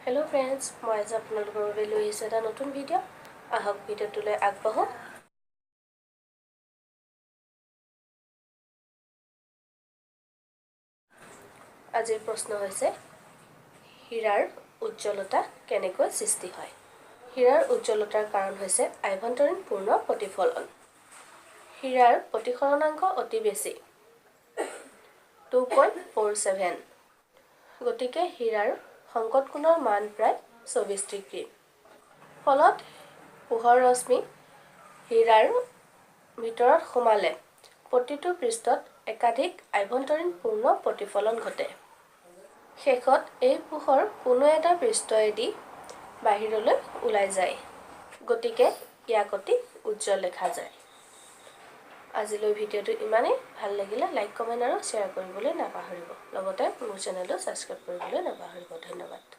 Hello' friends, মই আজি আপোনালোকৰ বাবে লৈ আহিছোঁ এটা নতুন ভিডিঅ'। আহক ভিডিঅ'টোলৈ আগবাঢ়োঁ। আজিৰ প্ৰশ্ন হৈছে, হীৰাৰ উজ্জ্বলতা কেনেকৈ সৃষ্টি হয়? হীৰাৰ উজ্জ্বলতাৰ কাৰণ হৈছে আভ্যন্তৰীণ পূৰ্ণ প্ৰতিফলন। হীৰাৰ প্ৰতিসৰণাংক অতি বেছি, 2.47। গতিকে হীৰাৰ সংকট কোণৰ মান প্ৰায় 24 ডিগ্ৰী। ফলত পোহৰ ৰশ্মি হীৰাৰ ভিতৰত সোমালে প্ৰতিটো পৃষ্ঠত একাধিক আভ্যন্তৰীণ পূৰ্ণ প্ৰতিফলন ঘটে। শেষত এই পোহৰ কোনো এটা পৃষ্ঠয়েদি বাহিৰলৈ ওলাই যায়। গতিকে ইয়াক অতি উজ্জ্বল দেখা যায়। আজিলৈ ভিডিঅ'টো ইমানেই। ভাল লাগিলে লাইক, কমেণ্ট আৰু শ্বেয়াৰ কৰিবলৈ নাপাহৰিব। লগতে মোৰ চেনেলটো ছাবস্ক্ৰাইব কৰিবলৈ নাপাহৰিব। ধন্যবাদ।